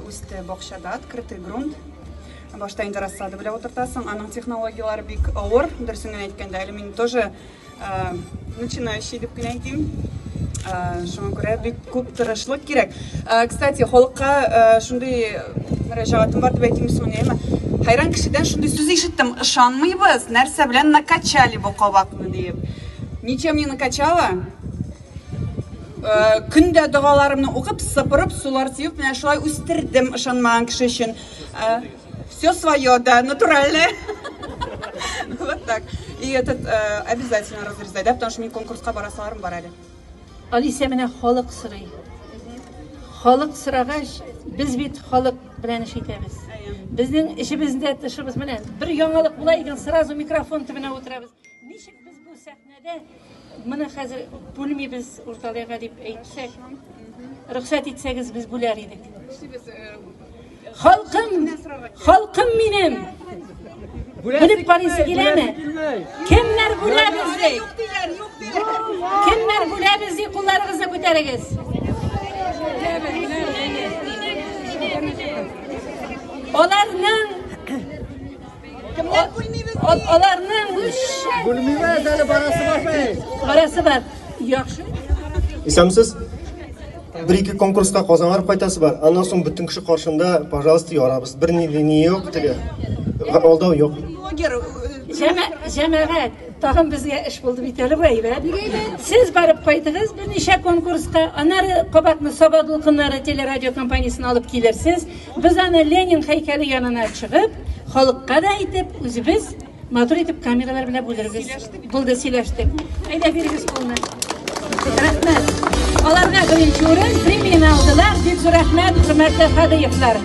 Үсте бакчада, открытый грунт. Башта инде рассада белән утыртасың. Аның технологияләре бик авыр, дөресен генә әйткәндә. Әле мин тоже начинающий дип кенә әйтим. Шуңа күрә бик күп тырышлык кирәк. Кстати, халыкка шундый мөрәҗәгатем бар дип әйтим соң, әйеме? Хәйран кешедән шундый сүз ишеттем. Ышанмыйбыз, нәрсә белән накачали бу кабакны диеп. Ничем не накачала? Көн дә догаларымны укып, сыпырып, сулар сибеп, менә шулай үстердем ышанмаган кеше өчен. Все свое, да, натуральное. Вот так. И этот обязательно разрезать, да, потому что мин конкурска барасыларым бар әле. Алисә, менә халык сорый. Халык сорагач, без бит халык белән эш итәбез. Безнең эшебездә тышыбыз менә бер яңалык була икән, сразу микрофон төбенә утырабыз. Ничек без бу сәхнәдә моны хәзер бүлмибез урталайга дип әйтсәк, рөхсәт итсәгез, без бүләр идек. Халкым, халкым минем. Бүлеп карыйсы киләме? Кемнәр бүләбез ди? Кемнәр бүләбез ди? Кулларыгызны күтәрегез. Аларның Кемнәр бүлмибез ди? Аларның Бүлмибез әле, барасы бар бит. Барасы бар. Яхшы. Исәнмесез. Бер-ике конкурска Казанга барып кайтасы бар. Аннан соң бөтен кеше каршында, пожалуйста, ярабыз. Бер ни ни юк теге. Алдау юк. Блогер. Җәмәгать, тагын безгә эш булды бит әле бу әйбәт. Сез барып кайтыгыз берничә конкурска, аннары кабакны Саба дулкыннары телерадио компаниясенә алып килерсез. Без аны Ленин һәйкәле янына чыгып, халыкка да әйтеп, үзебез матур итеп камералар белән бүлербез. Булды, сөйләштек. Әйдә, бирегез кулны. Рәхмәт. Аларга беренче урын премияне алдылар. Бик зур рәхмәт, хөрмәтле Хадыевлар.